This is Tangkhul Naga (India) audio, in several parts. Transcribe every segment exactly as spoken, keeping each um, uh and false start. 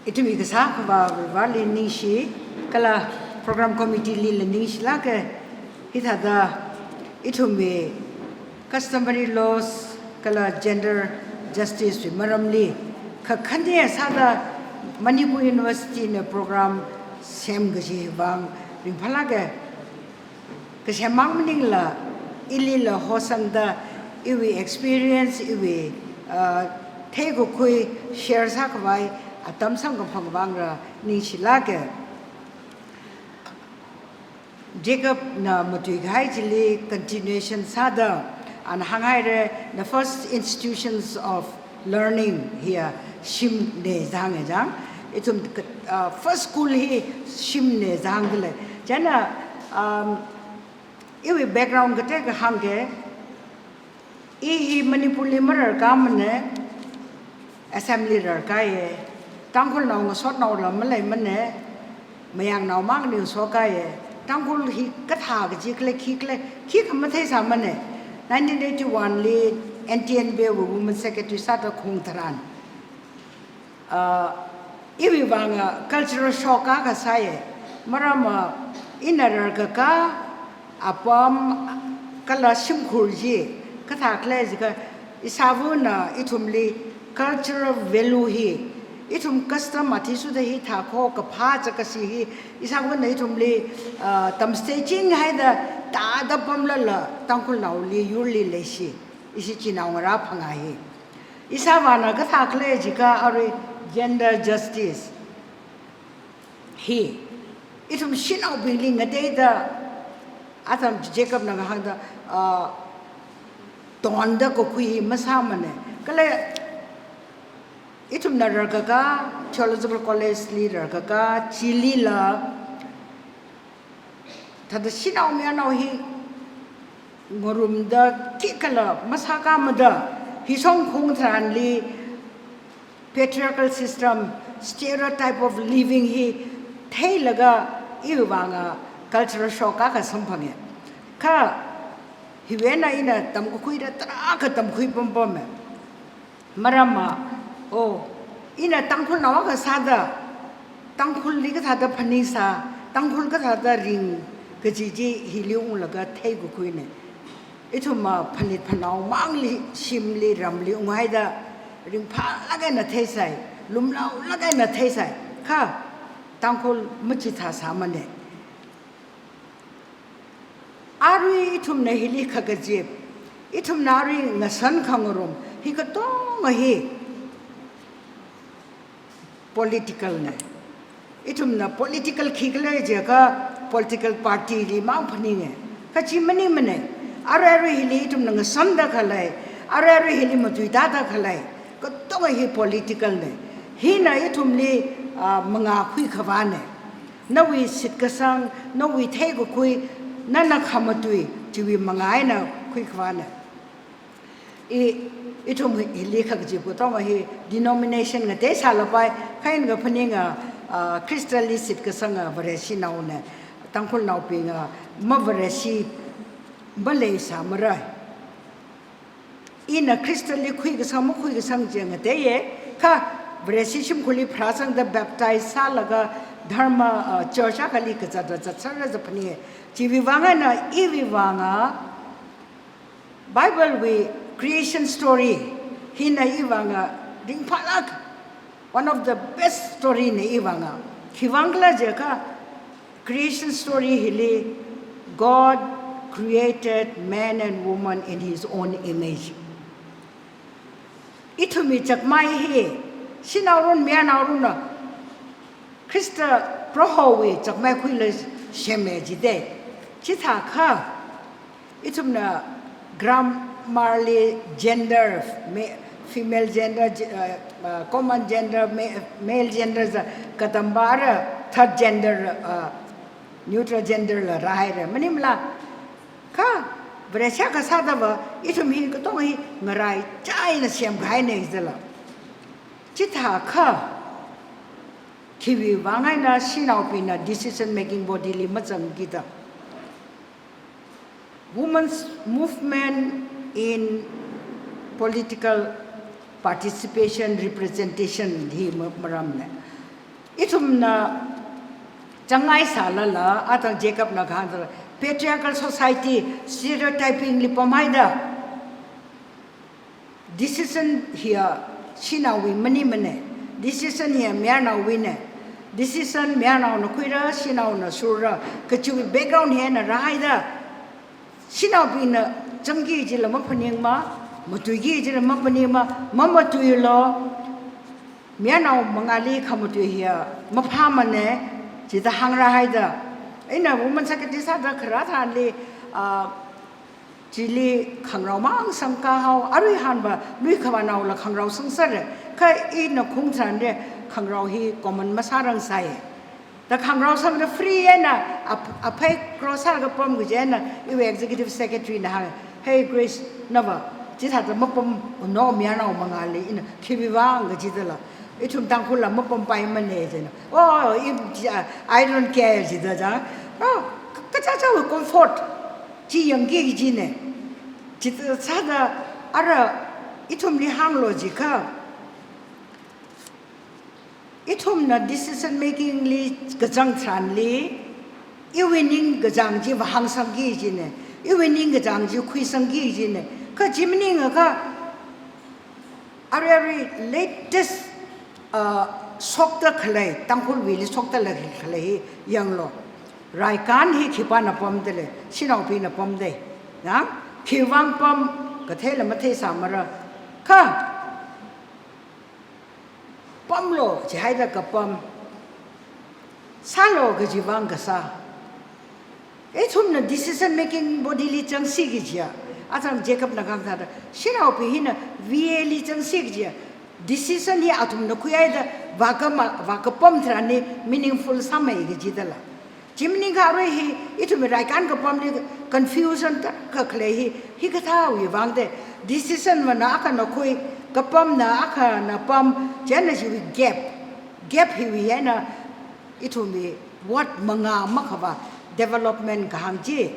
Ithumwui kasā akhava Vareli ningshi, kala program committee lila ningshilāka. Hithāda ithumwui customary laws kala gender justice wui maramli kakhane sāda Manipur University na program semkaji vang ringphālāka. Kasem mang maningla, ilila hosangda, iwui experience, iwui, uh, theikakhui share sākhavai atam samkaphang vangra ningshilāka. Jacob na matuikahai chili continuation sāda, ana hānghaira, the first institutions of learning hiya shimna zanga jang. Ithum, uh, first school hi shimna zangdalei. Chieina, um, iwui background kateokha hāngke, i hi Manipurli mararkāmana, Assamli rarkāya, Tangkhulnao ngasotnaola maleimana, Mayangnao mangli ngasotkāya, Tangkhul hi kathā kaji khalei khi khalei, khikha matheisāmana. Nineteen eighty-one li N T N B wui Women Secretary sāda khaung tharan, uh, iwui vanga cultural shock akha sāya. Maramva ina rarkakā apam kala shimkhur chi kathā khalei jiakha, ishāvana ithumli cultural value hi, ithum custom athishurda hithākha kaphā chākashi hi, ishāvana ithumli, uh, tamchitheiching haida tāda pamlala Tangkhulnaoli yurli leishi, ishi chinaongarā phangā hi. Ishāvana kathā khalei jiakha arui gender justice hi ithum shanaobingli ngateida, atam Jacobna kahāngda, ah, tonda kakhui hi masāmana. Kala ithumna rarkakā, Theological College li rarkakā chilila, thāda shanao mayarnao hi ngarumda khikhala masākāmada, hi shong khaung tharanli patriarchal system, stereotype of living hi theilaga iwui vanga cultural shock akha samphanga. Kha hiwui eina ina tamkakhuida tarākha tamkhui pampama. Maramva, oh, ina Tangkhulnao akha sāda, Tangkhulli kathāda phaningsā, Tangkhul kathāda ring kaji chi hili unglaga theikakhuina. Ithumva phanit phanao mangli, shimli, ramli unghaida, ringphālāk eina theisai, lumlaolāk eina theisai, kha Tangkhul machithāsāmana. Arui ithumna hili khakazip, ithumna arui ngasan khangarum, hi katonga hi political na. Ithumna political khikhala jiakha political party li mang phaninga. Kha chi maningmana. Arui arui hili ithumna ngasanda khalei, arui arui hili matuitāda khalei, katonga hi political na. Hina ithumli, ah, mangā khuikhavāna. Nawui shitkasang, nawui theikakhui, nana khamatui, chiwui mangā eina khuikhavāna. I, ithum hi, hili khakazip katonga hi denomination ngateisālapai, kha ina kaphaninga, ah, Khristali shitkasanga Vareshinaona, Tangkhulnaobinga mavareshi maleisāmara. Ina Khristali khuikasang makhuikasang chi ngateiya, kha Vareshi shimkhurli pharāsangda baptize sālaga dharma, ah, church akhali kazata zatsāra zaphaninga. Chiwui vang eina iwui vanga Bible wui creation story hina iwui vanga ringphālāk, one of the best story na iwui vanga. Khiwui vangkhala jiakha, creation story hili, God created man and woman in his own image. Ithumwui chakmai hi, shanaorun mayarnaorunna Khrista Prohowui chakmai khuila sema jida. Chithākha, ithumna grammar li gender, ma-, female gender, ge-, uh, uh, common gender, ma-, male gender za katamvāra, third gender, uh, neutral gender la rāhaira. Maningmala, kha Vareshi kasādava, ithum hi katonga hi ngaraichā eina semkahaina jidala. Chithākha, khiwui vang eina shanaobingna decision making body li mazangkida. Women's movement in political participation, representation hi ma-, maramna. Ithumna changai sālala, atang Jacobna kahāng thāda, patriarchal society, stereotyping li pamhaida, decision hiya shanaowui maningmana, decision hiya mayarnaowuina, decision mayarnaona khuira, shanaona shurra, kachiwui background hi eina rāhaida, shanaobingna zangki jila maphaningma, matuiki jila maphaningma, mamatuilu, mayarnao mangāli khamatui hiya maphāmana, chithāda hāngrāhaida. Ina women secretary sāda kharā tharanli, ah, chili khangarao mang sangkahao, arui hanva lui khavānaola khangarao sangsera, kha ina khaung tharanli khangarao hi common masārangsai. Da khangarao sangda free eina ap-, aphei cross sālaga pam kaji eina, iwui executive secretary na hānga, "Hey Grace, nava chithāda mapamno mayarnao mangāli?" Ina, "Khiwuivang?" kajidala, "Ithum Tangkhulla mapampaimana," jina. "Oh, I, I don't care," jida jang. Oh, ka-, kachichāwui comfort chi yangki kajina. Chithāda sāda ara ithumli hānglu jiakha, ithumna decision making li kazang tharanli, iwui ningkachāng chi vāhāngsangki jina, iwui ningkachāng chi khuisangki jina. Kha chi maningakha, arui arui latest, ah, shokda khalei, Tangkhulwuili shokda la khalei hi yanglu. Raikān hi khipāna pamdalei, shanaobingna pamdalei. Na? Khiwuivang pam, katheila matheisāmara. Kha pamlu jihaida kapam, sālu kajiwui vang kasā. Ithumna decision making body li zangsi kajiya, atang Jacobna kahāng thāda, shanaobing hina V A li zangsi kajiya, decision hi athumna khuihaida vākama-, vākapam tharanli meaningful sāmei kajidala. Chi maningakha arui hi, ithumwui raikān kapamli confusion tarākha khalei hi, hikathāwui vangda, decision vāna akhana khui, kapamna akhana pam, chieina chiwui gap, gap hiwui eina ithumwui word mangā makhavā, development kahāng chi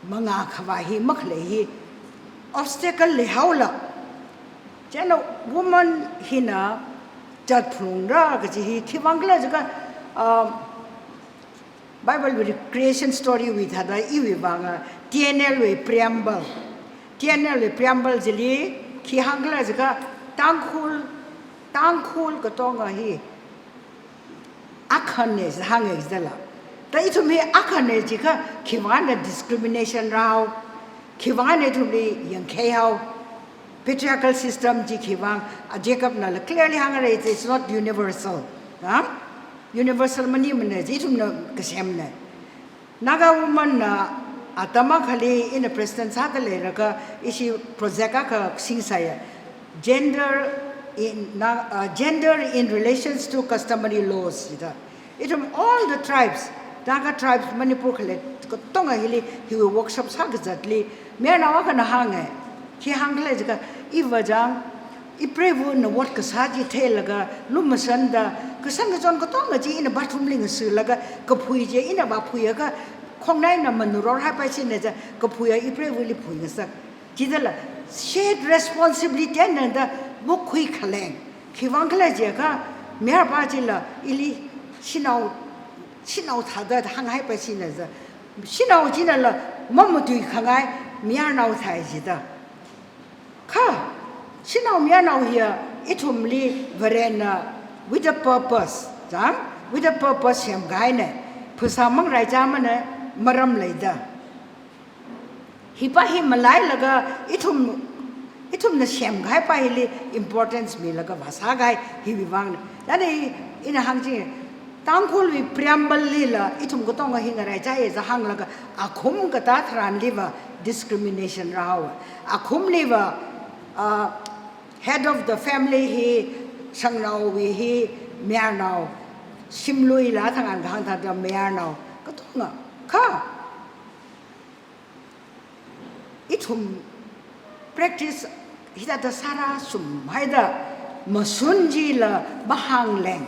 mangā khavā hi makhalei hi obstacle leihaolu. Chieina woman hina zatphalungra kaji hi khiwuivang khala jiakha, um, Bible wui creation story wui thāda iwui vanga T N L wui preamble. T N L wui preamble chili khi hāng khala jiakha Tangkhul, Tangkhul katonga hi akhana hānga jidala. Da ithum hi akhana jiakha khiwuivangna discrimination rāhao, khiwuivangna ithumli yangkheihao. Patriarchal system chi khiwuivang, a Jacobnala clearly hāngra, it's not universal. Ha? Universal maningmana, chi ithumna kasemna. Naga woman na atam akhali ina president sāda leilaga ishi project akha singsāya. Gender in, na, uh, gender in relations to customary laws jida. Ithum all the tribes, Naga tribes, Manipur khalei katonga hili, hiwui workshop sākazatli, mayarnao akhana hānga, khi hāng khala jiakha, iva jang, ipreivana ot kasā chi theilaga, lumasanda, kashan kachon katonga chi ina bathroom li ngasilaga, kaphui chi ina vāphuiakha, khongnaina manuror haipaishina ja, kaphuiya ipreivali phuingasak. Chithāla, shared responsibility eina da, mukhui khaleng. Khiwuivang khala jiakha, mayarpa chila, ili, shanao, shanao thāda hānghaipaishina ja. Shanao chinala, mamatui khangai, mayarnao thai jida. Kha, shanao mayarnao hiya, ithumli Varena with a purpose, jang? With a purpose semkahaina. Phasā mang raichāmana, maram leida. Hipa hi malailaga ithum, ithumna semkahaipa hili importance milaga vāsākahai hiwui vangna. Chieina ina hāngching, Tangkhulwui preamble lila ithum katonga hi ngaraichāya ja hānglaga akhum katā tharanliva discrimination rāhaowa. Akhumliva, ah, head of the family hi shangnaowui hi mayarnao, shimluila thangkahāng thāda mayarnao katonga. Kha ithum practice hithāda sārāshunghaida mashun jila mahāngleng.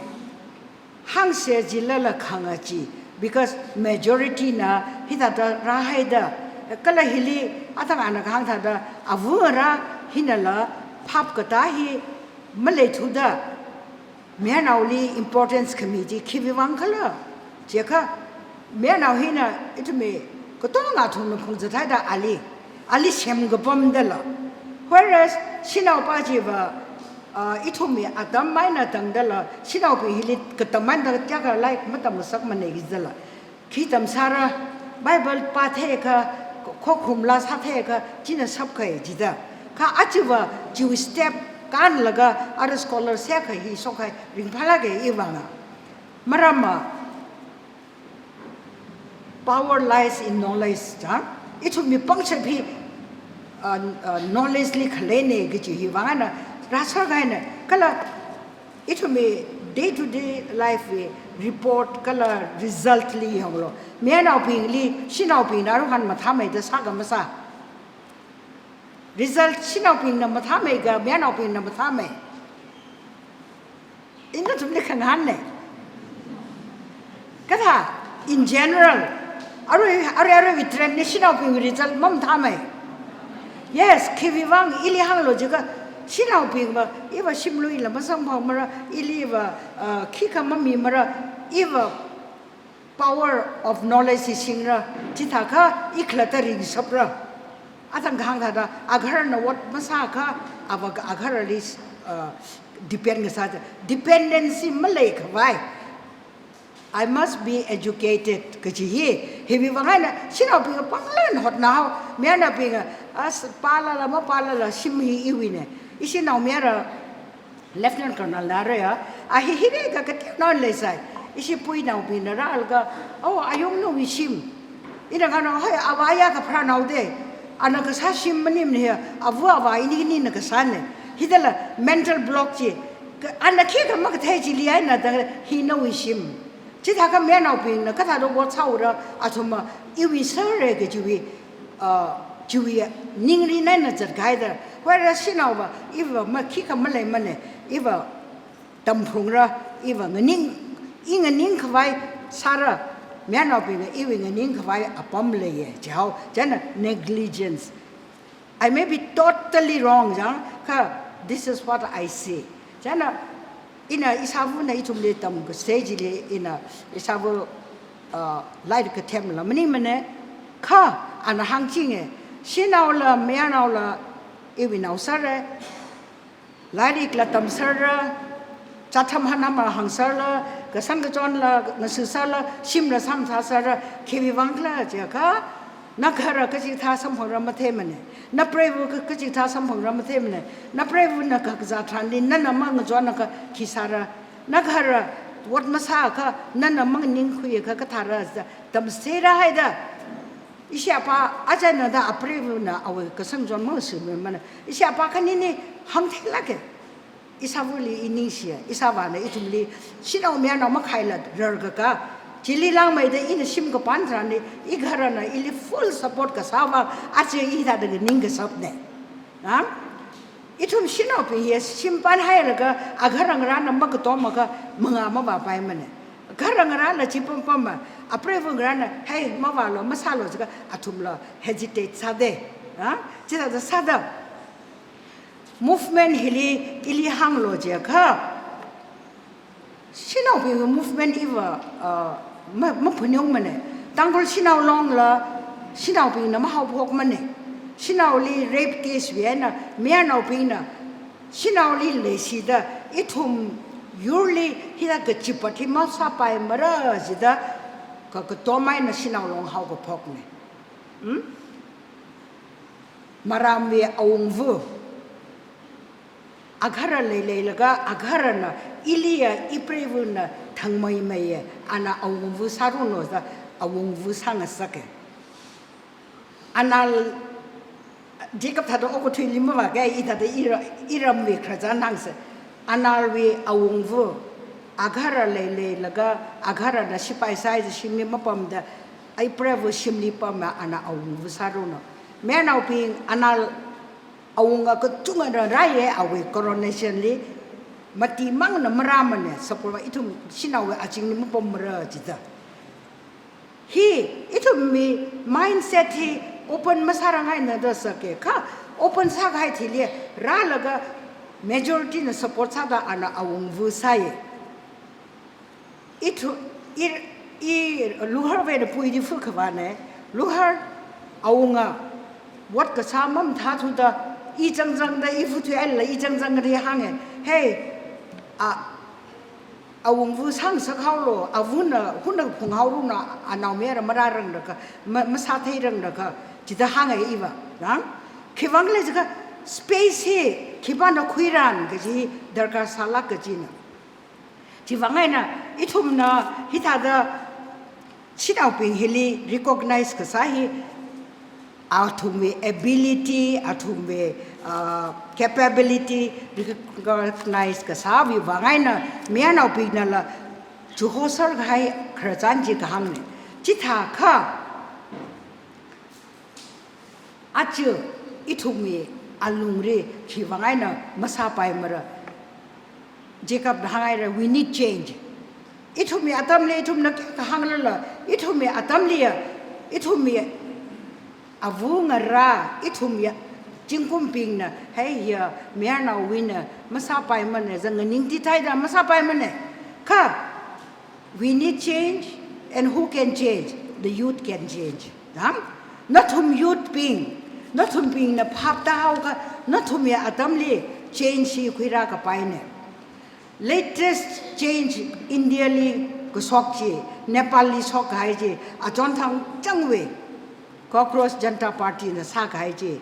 Hāngse jilala khangachee, because majority na hithāda rāhaida, kala hili atang ana kahāng thāda, avāra hinala phap katā hi maleithuda, Mayarnaoli importance khami chi khiwuivang khala jiakha, mayarnao hina ithumwui katonga athumna phungzat haida ali, ali semkapam dala. Whereas shanaopa chiva, uh, ithumwui atam eina tangdala, shanaobing hili katam eina tangda kayākha like matamngasakmana kajidala. Khi tamsāra, Bible pātheiakha, khokharumla sātheiakha, china shapkhai jida. Kha ajava chiwui step kānlaga ara scholar sākahai hi shokhai ringphālāka iwui vangna. Maramva, power lies in knowledge, chang? Ithumwui pangshap hi, uh, uh, knowledge li khaleina kaji hiwui vang eina rāsākahaina. Kala ithumwui day to day life wui report kala result li yanglu. Mayarnaobingli shanaobingna aruihon mathāmeida sā kha masā. Result shanaobingna mathāmei kha mayarnaobingna mathāmei. Ina nathumli khangahānna. Kathā, in general, arui, arui, aruiwui trend li shanaobingwui result mamathāmei. Yes, khiwuivang ili hānglu jiakha, shanaobingva, iva shimluila masamphangmara, iliva, uh, khikha mamimara, iva power of knowledge hi singra, chithākha i khalatta ringshapra. Atang kahāng thāda, agaharana ot masākha, ava agaharali, uh, depend kasā. Dependency maleikhavai. I must be educated kaji hi. Hiwui vang eina, shanaobing pānglan hotnahao, mayarnaobing, as pālala mapālala shim hi iwuina. Ishi naomayara, Lieutenant Colonel na rāya, a hi hi kha kateonao leisai. Ishi puinaobingna rālaga, "Oh, ayung nawui shim." Ina ngahāna, "Hoi, avā ya kapharānao de. Ana kasā shim maningmana hi, ava avā ini nina kasāna." Hithāla mental block chi, ka, ana khikha makathei chili eina da hi nawui shim. Chithākha mayarnaobingna kathāda ot sāura, athumva iwui sāra kajiwui, uh, chiwui ningrin eina zatkahaida. Whereas shanaova, iva ma khikha maleimana, iva tamphungra, iva nganing, i nganingkhavai sāra, mayarnaobingna iwui nganingkhavai apam leiya, jihao, chieina negligence. I may be totally wrong, chang, kha this is what I see. Chieina, ina ishāvana ithumli tamkasā chili, ina ishāva, uh, lairik kathemla maningmana, kha ana hāngchinga, shanaola, mayarnaola, iwui nao sāra, lairikla tamserra, chātham hanhamla hāngserra, kashan kachonla ngasoserra, shimla samsāserra, khiwuivang khala jiakha, nagahara kachikathā samphangra matheimana, napreiva ka-, kachikathā samphangra matheimana, napreivana kakazā tharanli nana mangachonakha khi sāra, nagahara ot masākha nana manganingkhuiakha kathāra da tamserra haida. Ishi apā, achāna da apreivana awui kashan kachon mangasuimana. Ishi apā khanini hāngtheilāka. Ishāvali i ningshiya, ishāvana ithumli, shanao mayarnao makhaila rarkaka, chili langmeida ina shim kapam tharanli, igaharana ili full support kasāva, aja i hithāda nganingkashapna. Ha? Ithum shanaobing hi shim panhailaga, agahara ngarāna makatomakha, mangā mavāpaimana. Agahara ngarāla chi pampamma, apreiva ngarāna, "Hey, mavālu, masālu," jiakha, athumla hesitate sāda. Ha? Chithāda sāda. Movement hili ili hānglu jiakha, shanaobingwui movement iva, uh, ma, maphaningmana. Tangkhul Shanao Longla, shanaobingna mahaophokmana. Shanaoli rape case wui eina, mayarnaobingna, shanaoli leishida, ithum yurli hithā kachipat hi masāpaimara jida, ka, katom eina Shanao Long haokaphokna. Hmm? Maramwui awungva. Agahara leileilaga, agaharana, iliya, ipreivana, thangmeimeiya, ana awungva sāranu da, awungva sāngasaka. Anal, Jacob thāda okathuili mavāka, i thāda ira-, iramwui khararchan hāngsa. Analwui awungva, agahara leileilaga, agaharana shipai sāhaida shimli mapamda, ipreiva shimli pamma ana awungva sāranu. Mayarnaobing anal awunga kachungana rāya awui coronation li, mati mangna marāmana, saporva ithum shanaowui azingli mapammara jida. Hi, ithumwui mindset hi open masārangaina da sāka, kha open sākahai thili rālaga majority na support sāda ana awungva sāya. Ithu, i, i Luharwui eina Puidifu khavāna, Luhar awunga, vote kasā mamathāthuda, i changchangda, i vuthuihailala i changchangda hānga. Hey, a, awungva sāngasakhaolu, avana, huna phunghaoranu, anaomayara marāranglaga, ma, masātheiranglakha, chida hānga iva, rang? Khiwuivang khala jiakha, space hi, khipāna khuiran kaji, darkar sālāk kajina. Chiwuivang eina, ithumna, hithāda, shanaobing hili recognize kasā hi, athumwui ability, athumwui, uh, capability recognize kasāwui vang eina, mayarnaobingnala chihoser kahai khararchan chi kahāngna. Chithākha, aja ithumwui alungli khiwuivang eina masāpaimara. Jacobna hānghaira, we need change. Ithumwui atamli ithumna kayākha hānglala, ithumwui atamli ya, ithumwui ava ngarā, ithumwui zingkumbingna, hei hiya, mayarnaowuina masāpaimana, zang nganingtithaida masāpaimana. Kha, we need change, and who can change? The youth can change. Dam? Nathum youth bing, nathumbingna phaptāhaokha, nathumwui atamli change hi khuirā kapaina. Latest change India li kashok chi, Nepal li shokkahai chi, achonthang changwui, Cockroach Janta Party na sākahai chi.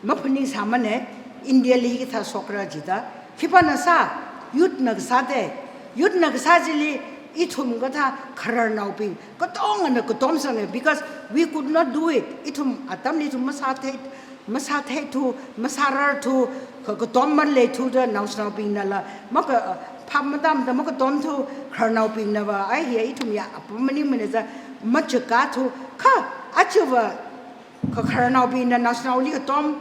Maphaningsāmana, India li hikathā shokra jida. Khipāna sā, youth na kasā te. Youth na kasā chili, ithum kathā khararnaobing katongana katomsanga, because we could not do it. Ithum atamli ithum masāthei, masātheithu, masārarthu, ka, katom maleithuda naoshinaobingnala, maka, phap matamda makatomthu, khararnaobingnava, ai hiya ithumwui apam maningmana za, machakathu, kha, ajava, kha khararnaobingna naoshinaoli katom,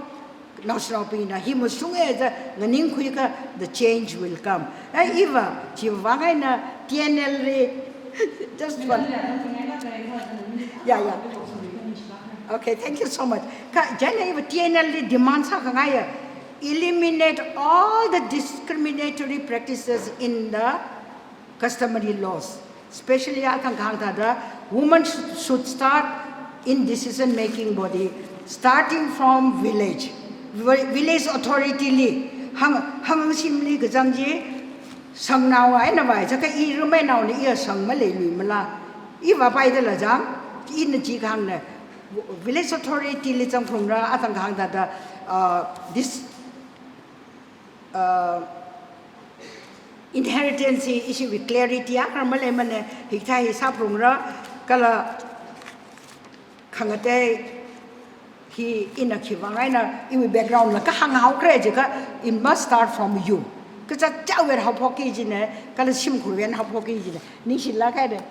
naoshinaobingna hi mashunga za nganingkhuikha, the change will come. Ai iva, chiwuivang eina T N L li, just one. Yeah, yeah. Okay, thank you so much. Kha, chieina iva T N L li demand sākhangaiya, eliminate all the discriminatory practices in the customary laws. Especially athang kahāng thāda, women should, should start in decision making body, starting from village. Vi-, village authority li, hāng, hāngshimli kazang chi, shangnao eina vai, jiakha i rameinaona iya shang maleiluimala. I vāpaidala jang, ina chi kahāngna, village authority li zangphalungra, athang kahāng thāda, uh, this uh, inheritance hi ishiwui clarity akha maleimana, hikathā hi sāphalungra, kala khangatei hi ina khiwuivang eina, iwui background la kahānghaokhala jiakha, it must start from you. Kazāt chāwui eina haophokki jina, kala shimkhurwui eina haophokki jina. Ningshilāk haira.